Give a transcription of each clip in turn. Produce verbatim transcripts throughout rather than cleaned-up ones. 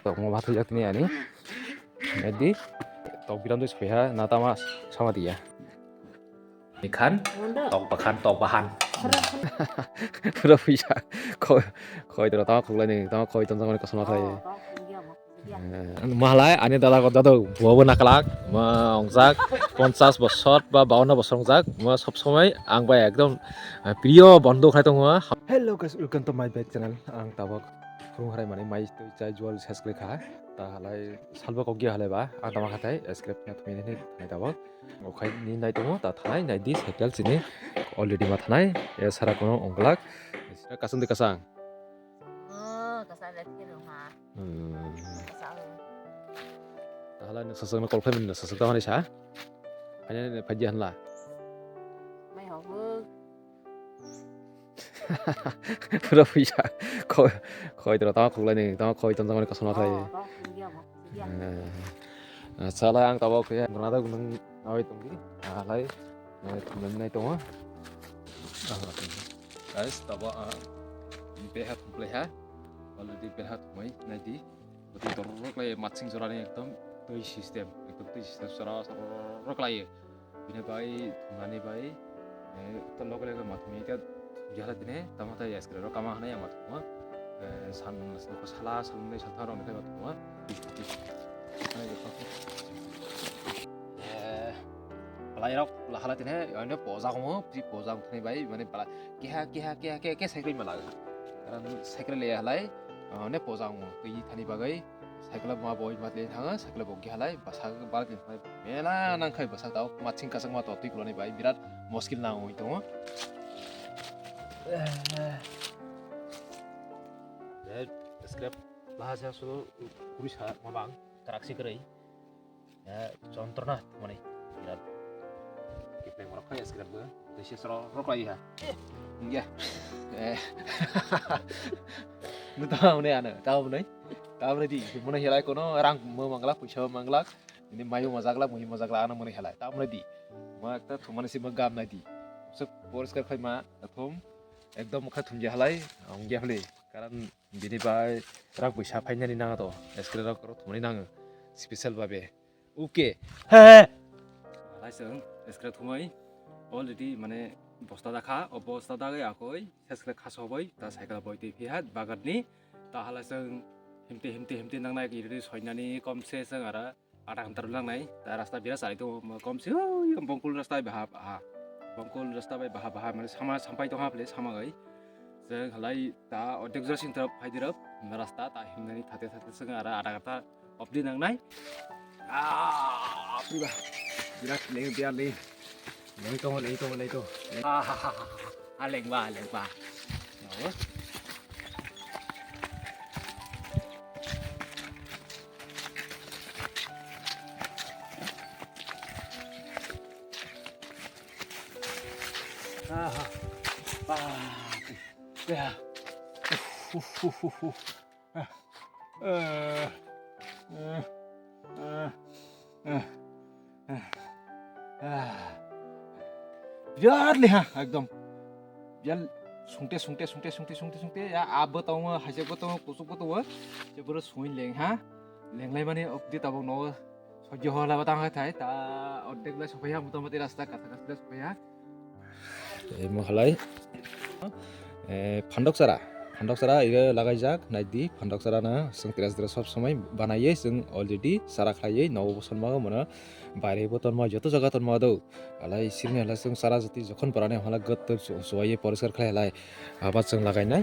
Tokma bathai jak tini ani. Edi tok biram de soiha na tama sama dia. Ikhan tok bakhan tok bahan. Pura puisa. Khoi khoi tro tama khuklai ni tama khoi tong tama kosma khai. Mahalai ani dada ko dado buabo nakalak ma ongjak ponchas bosor ba bawanno bosor ongjak ma sob somoi ang bai ekdom priyo bondo khai tongo. Hello guys, welcome to my back channel. Ang tabok khurung harai mani mai twi chai jual ses kre kha. Ta halai salba kok gia halai ba ang tama khatai scrap na thumi ni thai tabok. Okhai ni nai tongo ta thanai nai di cycle chini already ma thanai e sara kono onglak. Kasang di kasang. Oh, kasang di kasang. Hmm. Kasang. Ta halai no sasang no call khai min sasang ta mani sa. Hanya ne phaji hanla. Mai ho. Pura puisa. Khoi khoi tro tama khuklai ni tama khoi tong tama kosma khai. Chala ang tabok ya guna da gunung awai tong di. Halai nai tongo. Guys, tabok beha khuklai ha. Already beha thumai nai di. Bwtwi torok lai matsing jorani ekdom twi system, ekdom twi system sora sora klai. Bini bai thumnani bai to loge loge mathumi khe thumjala tini tamo tei eskre ro kama hanai ama thuma san sala salnwi saltham rok ni khe mathuma. Belai rok lahala tini ano poja khumu, poja thani bai mane keha keha keha keha keha cycle mala. Karon cycle le halai ne poja khumu twi thani bagwi. Cycle ma boi mat le thanga cycle bo khe halai basa bal khe halai mela nang khai basa tao matsing kasang ma to twi kulani bai birat muskil nang oi tongo. Scrap laha sa sulu kuri sa ma bang karak si krai. Chontrona mani birat kipleng rok khai scrap bo. Tei se soro rok lai ha. Nge. Eh. Nu ta mane ano, ta mane. Ta mane di, mane helai kono rang mo manglak, puisa manglak. Ini mayu majaglak, muhi majaglak ano mane helai. Ta mane di. Ma ekta thumani si ma gam nai di. Se poriskar khai ma thum. Ekdom kha thum je halai, ong je halai. Karon bini bai rak puisa phainani nang to. Eskre rok thumani nang. Special babe. Oke. He he. Laiseng eskre thumai already mane bosta dakha, o bosta dagwi akoi seskre khasoboi ta cycle boi twi phiya bagatni ta halaiseng himte himte himte nangnai iri soinani komse seng ara adha ghanta rw nangnai ta rasta bira chari tongo komse oi bongkul rasta baha baha bongkul rasta bai baha baha mane sama sampai tongha phle sama gai seng halai ta odek jora sing ta phaidi rw rasta ta himnani thate thate seng ara adha ghanta Obdi nangnai. Ah, apri ba. Birat leng biar leng. Leng tongo, leng tongo, leng tongo. Ah, ha, ha, ha, ha. Ah, leng ba, leng ba. Oh. Ah, ha. Ah, ya. Uf, uf, uf, uf, uf. Birat leha ekdom. Bial sungte sungte sungte sungte sungte sungte ya abo tongo haisek bo tongo kusuk bo tongo. Jeboro sungin leng ha. Lenglai mani obdi tabok no sojjo hola batang hai thai ta ordek lai sopai ha motamoti rasta kasa kasa lai sopai ha. Imo halai phandok sara, phandok sara ire lagai jak nai di phandok sara na seng tres dra sob somoi banai ye seng already sara khlai ye nogo boson mago mona baire bo tonma joto jaga tonma do alai sini halai seng sara jati jokhon parani halai gat suwai ye poriskar khlai halai habat seng lagai nai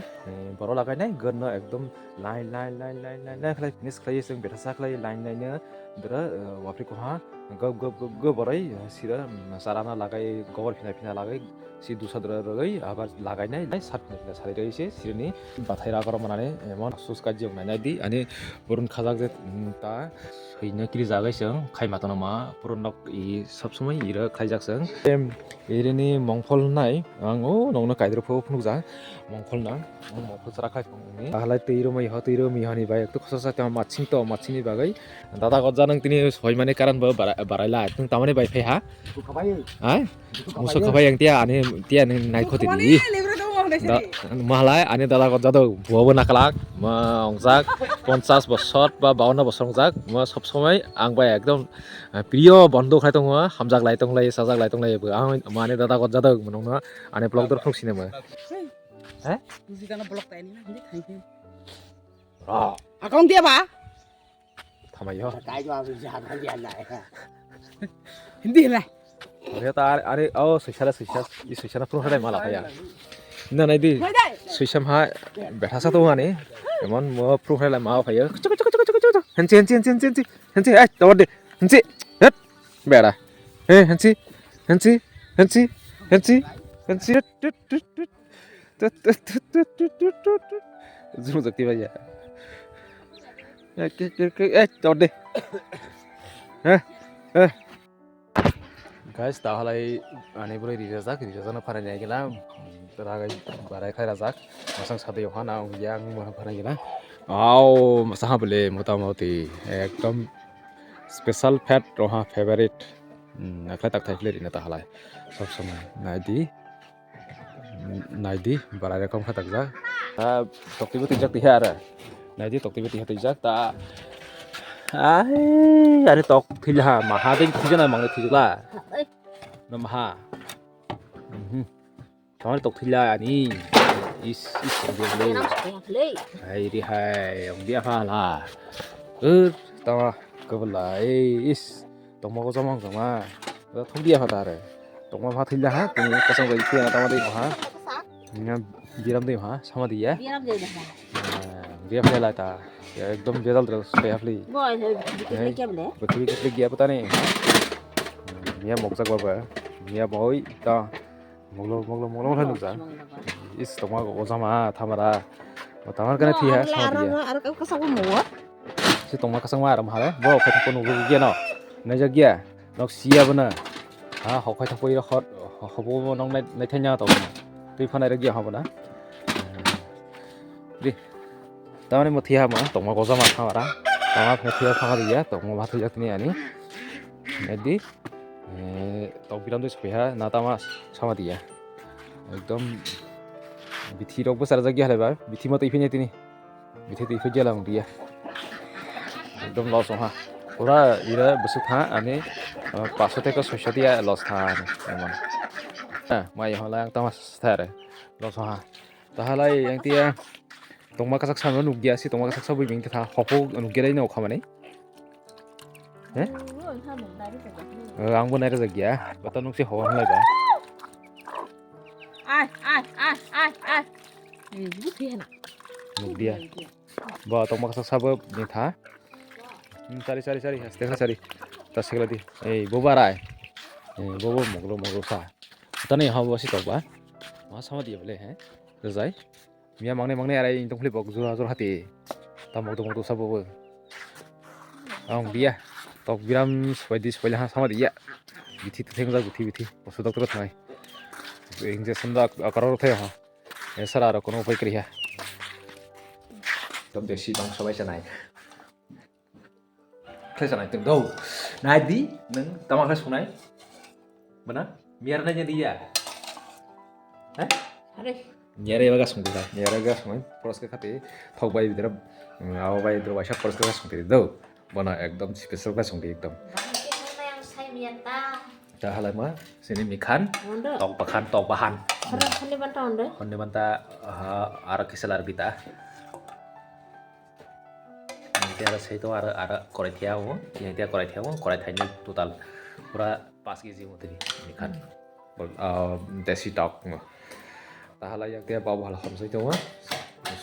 boro lagai nai gat no ekdom line line line line line line khlai finish khlai ye seng betha sa khlai line line no. Dra wapri koha gob gob gob gob borai sira sarana lagai gobor phina phina lagai si dusa dra rwgwi abar lagai nai lai sat phina phina sari rwgwi se sirini bathai ragoro manani emon sus kajiyok nai nai di ani purun khajak je ta soino kiri jagai seng khai matano ma purun nok i sob somoi ira khaijak seng. Irini mongphol hnai ang o nokno kaidro pho phunukjak mongphol nang mongphol chara khai phunukni halai twi romwi ho twi romwi hani bai ekto khosa sa tama matsing to matsingni bagwi dada gojja nang tini soi mani karan bo barai lai tong tamani bai phai ha. Ai muso khabai ang tia ani tia nang nai khoti di. Da-, mahalai ani dada gojadok, buabo nakalak, ma ongjak, ponchas bosor ba bawanno bosor ongjak, ma sob somoi ang bai ekdom, eh, priyo bondhu khai tongo, hamjak lai tonglai, sajak lai tonglai, bo ang mani dada gojadok, monongno ani vlog dor phung sinema. He? Buji gana block ta ini na, hindi thank you. Ra. Account dia ba? Thamai yo. Hindi lah. Ore ta are, are, oh, suisa la suisa, i suisa na pro hada mala ya. Na nai di. Suisa ma betha sa to ani. Emon mo pro hada ma phayo. Hansi, hansi, hansi, hansi, hansi. Hansi, ai, tawar de. Hansi. Het. Bera. Eh, hansi. Hansi. Hansi. Hansi. Hansi. Tut, tut, tut, tut. Tut, tut, tut. Zung zak tiba ya. Eh, ke, ke, ke, eh, tawar de. Eh, eh. Guys, ta halai ani bwrwi rijajak, rijajakno phainai nai gila. Ragai barai khai rajak. Masang sadai oha na ongya ang mo phainai gila. Au, masa ha bole motamoti ekdom special pet roha favorite. Hmm, naikhlai tak thai khlai rina ta halai. Sob somoi nai di. Naidi, barai rok wngkha takjak. Ta toktibo twijak tiha aro. Naidi, toktibo tiha twijak ta. Ai, are tok thwilaha, maha dei thwijana mangni thwijla. No maha. Mhm. Tamar tok thwila ani. Is, is, is, is. Ai, ri hai, ong dia pha la. Er, tama, kabla, eh, is. Tongma ko jamang jama. Thok dia pha tare. Tongma pha thwila ha, tini kasang bai thwila tama dei ha. Nya biram dei ha, sama dia. Biram dei ha. Dia pha la ta. Ya, ekdom bejal dro sai hapli. Boy, he, bikin dia kya bole? Betul betul dia pata ni. Nya mokjak baba. Nya boy ta. Moglo, moglo, moglo, moglo nukjak. Is, tongma o jama, thamara. O tamar kane thwi ha, sama diya. Aro, aro, aro, kasakbo mugo. Si tongma kasakma aram hare. Bo, khathakko nukjak giyano. Naijak giya. Nok siya bana. Ha, hok khathakko iro hot, hobo nok nai, naithanya to bana. Twi phanai rok giya hobona. Ri. Tamani mo thwi ha ma, tongma o jama thamara. Tama phai thwi ha phanga diya, tongma ba thwi jak tini ani. Edi. Eh, tok biram dui sopaiha, na tama sama diya. Ekdom bithi rok bwsarjak ya halaiba, bithi ma twi phai tini. Bithi twi phai gela wng diya. Ekdom loss wng ha. Pura ira bwswk tha ani, eh, paso teka soiso diya loss tha ani. Emon. Eh, mai hola ang tama sthare. Loss wng ha. Tahalai yang tia tongma kasak sano nukya si tongma kasak sabui bing tha hopo nukya dai no khamani. He? Eh, ang bo nai rajak ya. Bata nuk si ho halai ba. Ai, ai, ai, ai, ai. Eh, bu khe na. Nukya. Ba tongma kasak sabo bing tha. Hmm, sari, sari, sari. Aste sari. Ta sekla di. Eh, bo barai. Eh, bo bo moglo moglo sa. Tani ho bo si tok ba. Ma sama diya bole he. Rajai. Miya mangnai mangnai arai tongphli bok jora jora hati. Tamok tamok dosa bobo. Ang biya. Tok biram swaidi swaila ha sama diya. Bithi thengjak bithi bithi. Poso doctor thangai. Injection dak akaro thai ha. Esara aro kono upai kriya. Tok desi bang sabai sanai. Khe sanai tong do. Nai di, nang tama khe sunai. Bana, miar nai jadi ya. Hah? Are. Miar ya bagas mungkin. Miar bagas mungkin. Poros ke khati, thok bai bidra, awo bai bidra waisa poros ke sungti do. Bana ekdom special ke sungti ekdom. Bang ke nang yang sai miar ta. Ta halai ma, sini mikhan, Ondo. Tok bakhan, tok bahan. Horo honni banta ondo. Honni banta, ah, aro kisel ar bita. Yang tiara sei to aro, aro korai thiya o, yang tiara korai thiya o, korai thaini total pura pas kg mo tini, ini kan. Bol-, ah, desi tok mo. Tahala yang tiara babu hala khom sei to mo.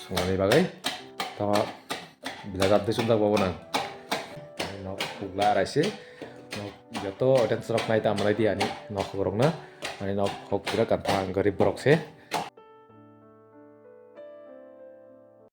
Sungani bagai. Tama bila gap de sumjak babu nang. Nok pugla arai se. Nok joto audience rok nai ta malai di ani nok borok na. Ani nok hok pura kan ta garib borok se.